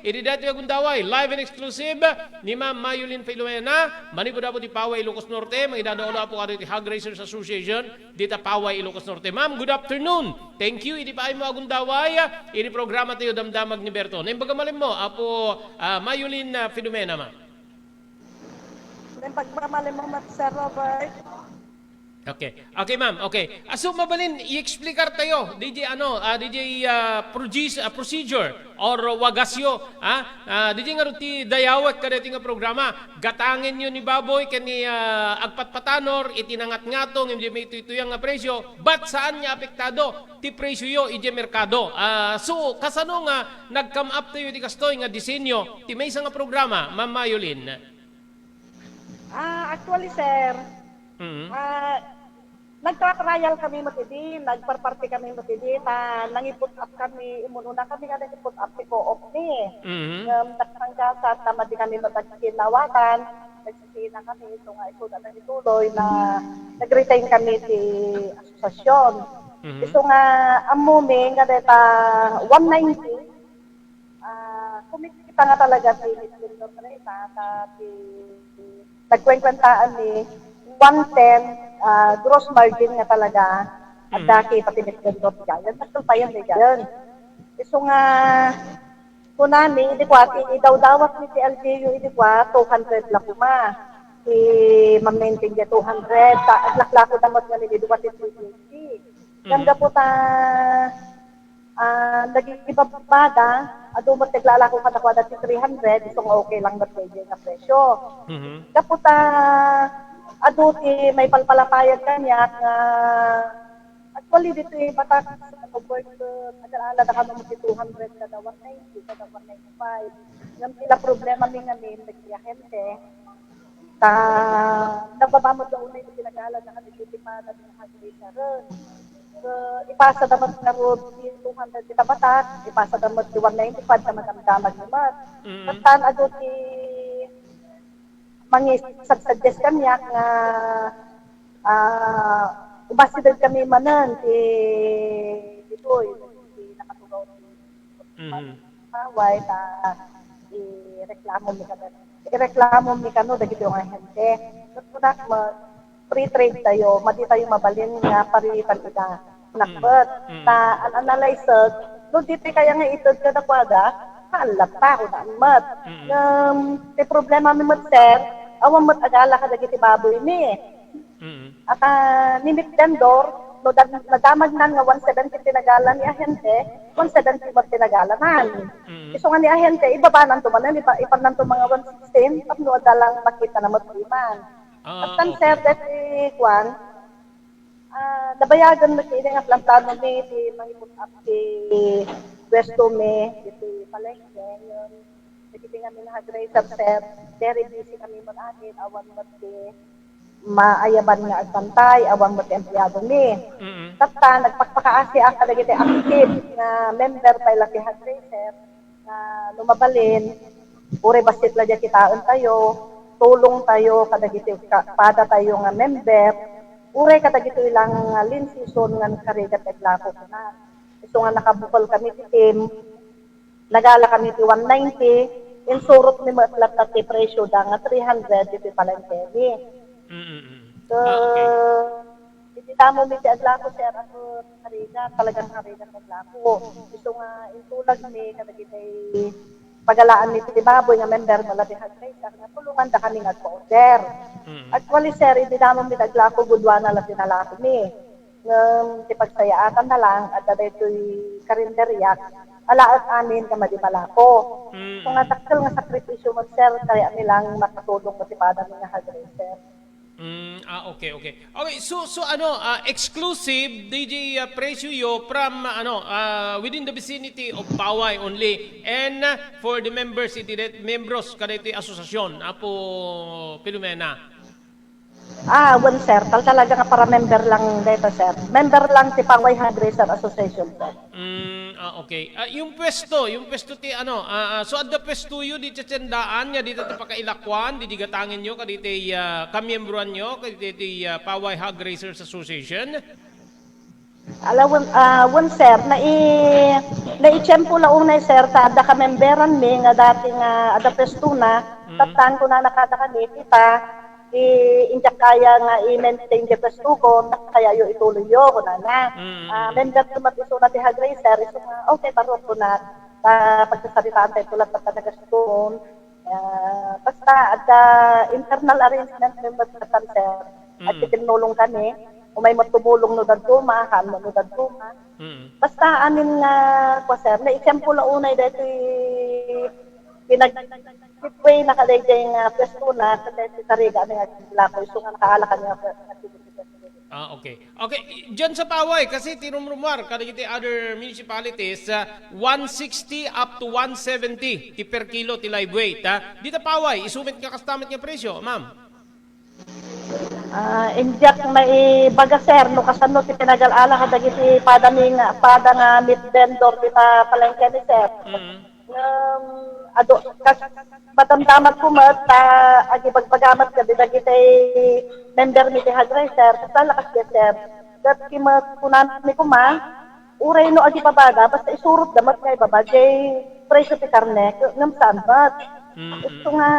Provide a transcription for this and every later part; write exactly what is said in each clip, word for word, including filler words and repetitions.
Idi daytoy a gundaway, live and exclusive ni Ma'am Mayolin Filomena, manipud Apo ti Paway Ilocos Norte, mangidadaolo Apo kadagiti Hog Raisers Association, dita Paway Ilocos Norte. Ma'am, good afternoon. Thank you idi paaymo a gundaway, ah, idi programa tayo Damdamag ni Berto. Naimbag a malimmo, Apo, ah, Mayolin, ah, Filomena, ma'am. Naimbag a malimmo met, Sir Robert. Okay. Okay, ma'am. Okay. Aso mabalin, i-explicar tayo, D J, ano, ah, D J, ah, proce-, ah, procedure or wagasyo, ah? Ah, D J nga ti dayawek kadaytoy nga programa. Gatangenyo ni baboy ken ni, ah, agpatpatanor iti nangatngato ngem di maituytuyang nga presyo, but saan nga apektado ti presyoyo idiay merkado. Ah, so, kasano nga nag-come up tayo iti kastoy nga disenyo ti maysa nga programa, Ma'am Mayolin? Ah, actually, sir, Mm. ah, nagtra-trial kami met idi, nagparparti kami met idi, ta nangi-put up kami, immununa kami nga nangi-put up ti co-op mi. Mm. Ngem nagpanggasat ta madi kami met agkinnawatan, nagsisina kami, isu nga isu na nangituloy na nag-retain kami ti asosasyon. Mhm. Isu nga ammo mi nga deta one ninety, Ah, kumikita nga talaga ti Miss Lindor Reyna, ta ti nagkuenkuentaan ni one ten, ah, gross margin nga talaga, Mm. adda kita ti Miss Lindor ti Giant. Nagsulpayan ni Giant. Isu nga, kunani, idi kua, ti idawdawat ni ti L G U, idi kua, two hundred la kuma. Ti mamaintain dia two hundred, ta aglaklako da met nga nilidua ti three twenty. Ngem Mm. gapu ta Ah, nagibabada, adu met naglalako kadakuada ti three hundred, isu nga okay lang met daydiay nga presyo. Mhm. Gapu ta adu ti maipalpalapayag kaniak nga actually ditoy batak sa Coburg, eh, nag-ala da kano ti two hundred kada one ninety, kada one ninety-five. Ngem ti la problema mi ngamin, dagiti ahente, Ta nababa met da unay ti pinag-aalanna kadagiti pada ti nakagraysaren. So, ipasada met ngarud ti two hundred ti kabatak, ipasada met ti one ninety-five ta madamdamag ni met. Mm. Ket saan adu ti mangisagsuggest kaniak nga, ah, umasideg kami manen ti ditoy, ti nakatugaw ti Mhm. Paway ta ireklamo mi kada, ireklamo mi kano dagiti nga ahente. Ket kunak met, free trade tayo, madi tayo mabalin nga paritan ida. Kunak Mm. met, Mm. ta an-analyze, no di ti kaya nga ited kadakuada, kaallatta, kunak met. Mm. Ngem, ti problema mi met, sir, awan met agala kadagiti baboy mi. Mm. At, ah, ni Miss Vendor, no, dag-, nadamagnan nga one seventy ti nagala ni ahente, one seventy met ti nagalanan. Mm. Isu nga ni ahente, ibabananto manen, ipa-, ipannanto mga one sixteen, tapno adda lang makita na met diman. Ah, At tan, okay. sir, deti kuan, ah, nabayagan met idi nga planplano mi ti mangiput up ti pwesto mi iti palengke. Ngem, dagiti nga minahagray, sir, sir, very busy kami met amin, awan met ti maayaban nga agbantay, awan met ti empleado mi. Mm. Tatta, nagpakpakaasiak kadagiti active nga member pay la ti Hog Raisers nga no mabalin, uray bassit la diay kitaen tayo, tulong tayo kadagiti ka-, pada tayo nga member, uray kadagitoy lang nga lean season nga nagkarigat aglako kuna. Isu nga nakabukol kami ti team, Nagala kami ti one ninety, insurot mi met latta ti presyo da nga three hundred iti palengke mi. Mm, mm, mm. So, Ah, okay. iti damo mi ti aglako, sir, ako karigat, talagang karigat aglako. Isu nga intulag mi kadagiti pagalaan mi ti baboy nga member mo labi hagkay, sir, nga tulungan da kami nga agpa-order. Mm. Actually, sir, iti damo mi ti aglako, gudwana la ti nalako mi. Ngem ti pagsayaatan na lang, adda daytoy karinderiak, alaet amin nga madi malako. Mm. So nga dakkel nga sakripisyo met, sir, kaya mi lang makatulong met ti padami nga hagri, sir. Mm, ah, okay, okay. Okay, so, so ano, ah, exclusive, D J, ah, presyo yo from, ah, ano, ah, within the vicinity of Paway only and, ah, for the members, iti det-, membros kadaytoy asosasyon, Apo Filomena. Ah, wen, sir. Tal-, talaga nga para member lang dayta, sir. Member lang ti Paway Hog Raisers Association, sir. Mm, ah, okay. Ah, yung pwesto, yung pwesto ti ano, ah, ah, so adda pwestoyo di tiendaan nga dita ti pakailakuan, di, di gatangenyo, kaditi, ah, kamiembroanyo, kaditi, ah, Paway Hog Raisers Association? Ala, wen, ah, wen, sir, nai-, naitiempo la unay, sir, ta adda kamemberanmi nga dati nga adda puestona, Mm. tatta kunana kadakami, "Tita, ti indiak kaya nga i-maintain ti puestokom, kayayo ituloyyo," kunana. Mm. Ah, member ti met isuna ti Hagraiser, isu nga, "Okay, barok," kuna, ta pagsasaritaan tayo tulad ta nagastuon. Ah, basta adda internal arrangement mi met katan, sir. At Mm. tinnulong kami, umay met tumulong no dadduma, haan met no dadduma. Mm. Basta amin nga, kua, sir, naitiempo la unay daytoy pinag-, midway na kadaydiay nga puestona, ket daytoy kariga amin nga aglakoy, isu nga nakaala kami nga pue-, Ah, okay. Okay, diyan sa Paway, kasi tinumrumuar kadagiti other municipalities, ah, one sixty up to one seventy ti per kilo ti live weight, ha? Dita Paway, isu met nga kasta met nga presyo, ma'am? Ah, indiak maibaga, sir, no kasano ti pinagal-ala kadagiti pada mi nga, pada nga meat vendor dita palengke mi, sir. Mm. Ngem adu, kas, madamdamat ko met ta agibagbaga met kadi dagiti member mi ti Hagraiser, kasla la kasdiay, sir. Ket ti met kunami koma, uray no agibabada, basta isurotda met nga ibaba jay presyo ti karne, ngem saan met. Mm. Isu nga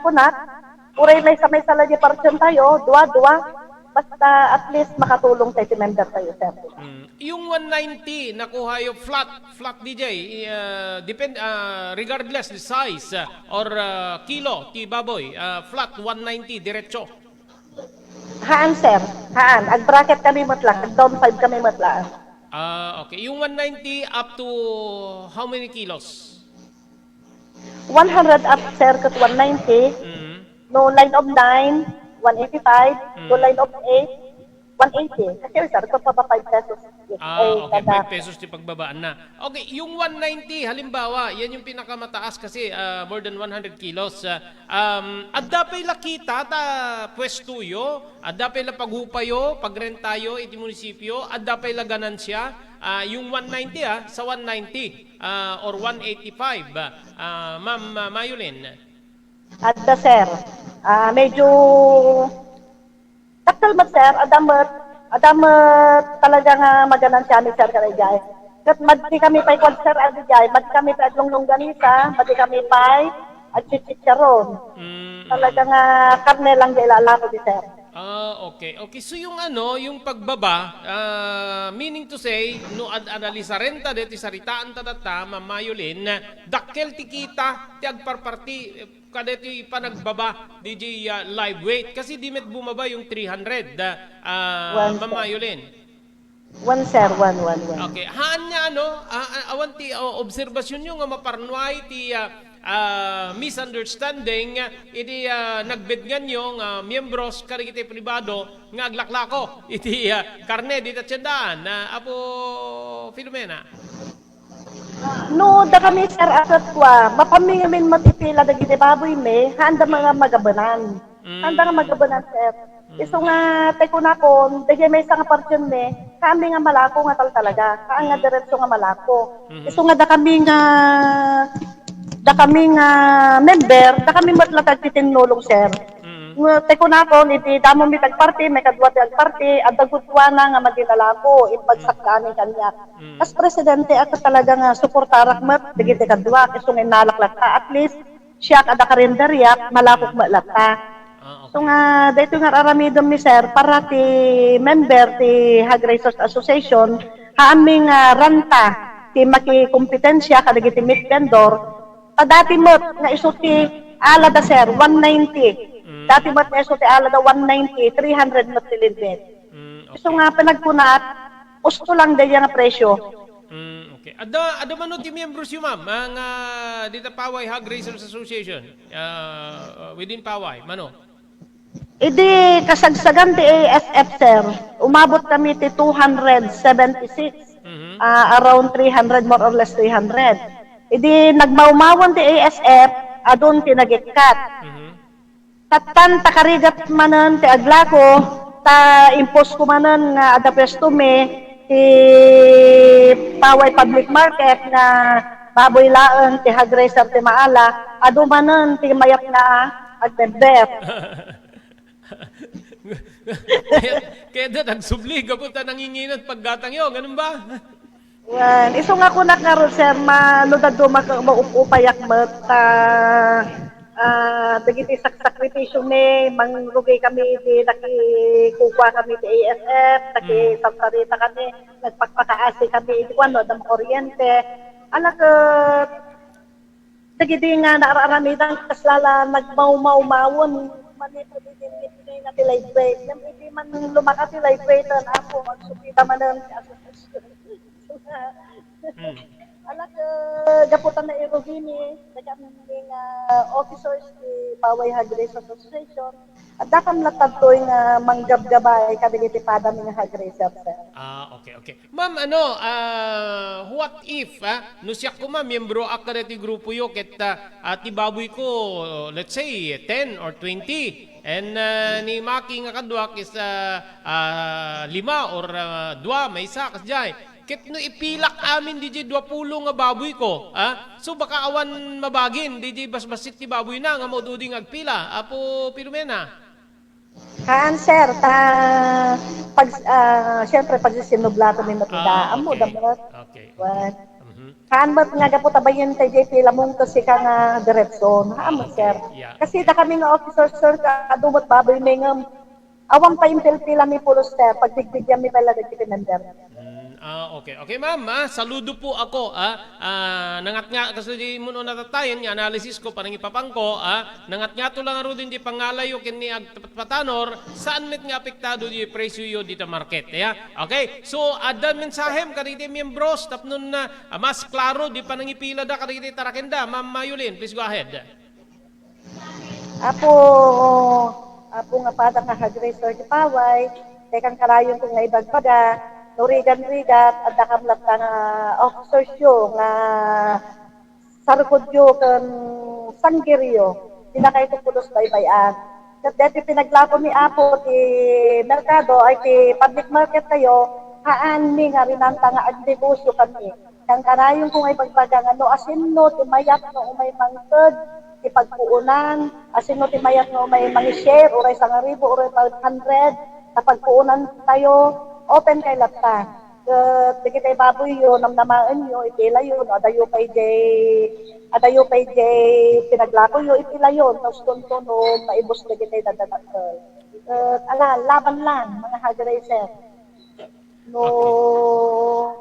kunak, uray maysa-maysa la di portion tayo, dua-dua, basta at least makatulong tayo ti member tayo, sir. Mm. Yung one ninety, nakuha yo flat, flat D J, uh, depend, uh, regardless the size, uh, or, uh, kilo ti baboy, uh, flat one ninety, diretso. Haan, sir. Haan. Ag-bracket kami met lang. Ag-down five kami met lang. Ah, okay. Yung one ninety up to how many kilos? One hundred up, sir, ket one ninety. Mm-hmm. No line of nine, one eighty-five. No line of eight, one eighty. Kasi, sir, ito pa ba five pesos? Ah, okay. Five pesos ti pagbabaan na. Okay, yung one ninety, halimbawa, yan yung pinakamataas kasi, ah, more than one hundred kilos. Ah, um, adda pay la kita ta puestoyo, adda pay la paghupayo, pagrentayo iti munisipyo, adda pay la ganansya, ah, yung one ninety, ah, sa one ninety, ah, or one eighty-five, ah, Ma'am, ah, Mayulin. Adda, sir. Ah, medyo dakkel met, sir. Adda met, adda met talaga nga maganansya mi, sir, kadaydiay. Ket madi kami pay kua, sir, adi jay. Madi kami pay aglonglongganisa, madi kami pay agchichicharon. Mm. Talaga nga karne lang jay lalako di, sir. Ah, okay. Okay, so yung ano, yung pagbaba, ah, meaning to say, no ad-, analisarenta deti saritaan ta data, Ma'am Mayulin, dakkel ti kita ti agparparti, eh, kadeti panagbaba, D J, ah, live weight. Kasi di met bumaba yung three hundred, ah, ah, Ma'am Mayulin. One, sir. One, one, one. Okay. Haan nga, ano, ah, ah, awan ti, oh, obserbasyonyo nga maparnuay ti, ah, ah, misunderstanding, ah, iti, ah, nagbednganyo nga miyembros kadagiti pribado nga aglaklako iti, ah, karne dita tiendaan, ah, Apo Filomena? No, dakami, sir, a ket kua, mapanmi ngamin met ipila dagiti baboymi, haanda nga magabenan. Mm. Haanda nga magabenan, sir. Mm. Isu nga, tay kunakon, dagiti maysa nga portion mi, haanmi nga malako nga taltalaga, haan nga diretso nga malako. Mm. Isu nga dakami nga, dakami nga member, dakami met la ti agtitinnulong, sir. Mm. Nga, tay kunakon, iti damo mi ti agparti, maikadua ti agparti, adda gudua na nga madi nalako, impagsakkaan kaniak. Mm. Kas presidente, ako talaga nga suportarak met dagiti kaduak, isu nga innalak latta. At least, siak a da karenderiak, malakok met latta. Ah, okay. So nga, daytoy nga ar-aramidem mi, sir, para ti member ti Hagraisers Association, haanmi nga ranta ti makikompetensya kadagiti meat vendor. Ta dati met nga isu ti alada, sir, one ninety. Mm. Dati met nga isu ti alada, one ninety, three hundred met ti limit. Mm, okay. Isu nga panagkunat, usto lang daydiay nga presyo. Mm, okay. Adda, adda mano ti miyembros yu, ma'am, ah, nga dita Paway Hog Raisers Association, ah, within Paway, mano? Idi kasagsagan ti A S F, sir, umabot kami ti two hundred seventy-six. Mhm. Ah, around three hundred, more or less three hundred. Idi nagmawmawen ti A S F, adun ti nagikkat. Mhm. Tattan ta karigat manen ti aglako, ta imposko manen nga adda puesto mi ti Paway Public Market nga baboy laeng ti hog raiser ti maala, adu manen ti mayat nga agdebdep. Kaya, kaya da, nagsubli, gapu ta nanginginan paggatang yo, ganun ba? Wen, isu nga kunak ngarud, sir, ma-, no dadduma ket maup-upayak met, ta, ah, dagiti sak-, sakripisyo mi, mangrugay kami iti nakikukua kami iti A S F, Mm. nakisarsarita kami, nagpakpakaasi kami iti kuan, no, adda makuryente. Ala ket, dagidi nga naar-aramidan, kasla la nagmawmawmawen, manipud iti ngipngi nga ti library. Ngem idi man lumaka ti library, tan, Apo, agsupita manen ti asosasyon. Hmm. Ala, eh, gapu ta nairugimi, dagami nga officers ti Paway Hagris Association, adda kam latta daytoy nga manggabgabay kadagiti padami nga hagriser, sir. Ah, okay, okay. Ma'am, ano, ah, what if, ah, no siak koma, miyembroak kadagiti grupoyo, ket, ah, ah, ti baboyko, let's say, ten or twenty, and, ah, ni Maki nga kaduak is, ah, ah, lima or, ah, dua, maysa, kasdiay. Ket no ipilak amin diay duapulo nga baboyko, ah, so baka awan mabagin diay basbassit ti baboyna nga maud-udi nga agpila, Apo Filomena? Haan, sir, ta pag, ah, siyempre, pagsisinublato ni met ida. Ah, Ammo, okay. Damet. Okay, okay. Wen. Mhm. Haan met nga gapu ta bayen ta diay pila mong kasi ka nga diretso. Haan met, okay, sir. Yeah, kasi okay. Dakami nga officer, sir, ka adu met baboy mi ngem awan pay impilpila mi pulos, sir. Pagbigbigian mi pay la dagiti member. Mm, ah, okay. Okay, ma'am, ah, saludo po ako, ah. Ah, nangatnga, kasi di mo no natatayen, nga analysis ko, panangipapangko, ah, nangatngato lang ngaruden ti pangalayo ken ni agpatpatanor, saan met nga apektado di presyoyo dita market, ya? Okay? So, adda mensahem kadagiti miyembros tapno na, ah, mas klaro di panangipilada kadagiti tarakenda. Ma'am Mayulin, please go ahead. Apo, Apo nga pada nga hagriser ti Paway, tekang karayonko nga ibagbaga, no rigat-rigat, adda kam latta nga officersyo nga sarkodyo ken sanggiryo, dinakayto pulos baybay-an. Ket daytoy pinaglako ni Apo ti merkado, ay ti public market tayo, haanmi nga rinanta nga agnegosyo kami. Kankarayonko nga ibagbaga nga no asinno ti mayat nga umay mangted ti pagpuonan, asinno ti mayat nga umay mangi-share, uray sangaribu, uray five hundred, ta pagpuonan tayo, open kay latta. Ket dagiti baboyyo, namnamaenyo, ipilayo, no adayo pay diay, adayo pay diay pinaglakoyo, ipilayo, ta ustonto no maibus dagiti dadadakkel. Ket ala, laban lang, mga hagriser. No, okay.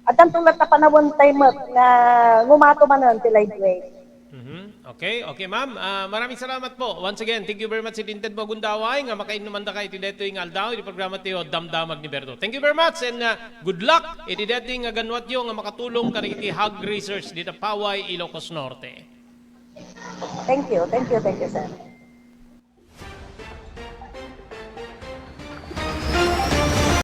Addanto latta panawen tayo met nga ngumato manen ti live weight. Mhm. Okay, okay, ma'am. Ah, maraming salamat po. Once again, thank you very much iti inted mo a gundaway nga makainnuman daka iti daytoy nga aldaw iti programa tayo, Damdamag ni Berto. Thank you very much and, ah, good luck iti daytoy nga ganwatyo nga makatulong kadagiti hog raisers dita Paway, Ilocos Norte. Thank you, thank you, thank you, sir.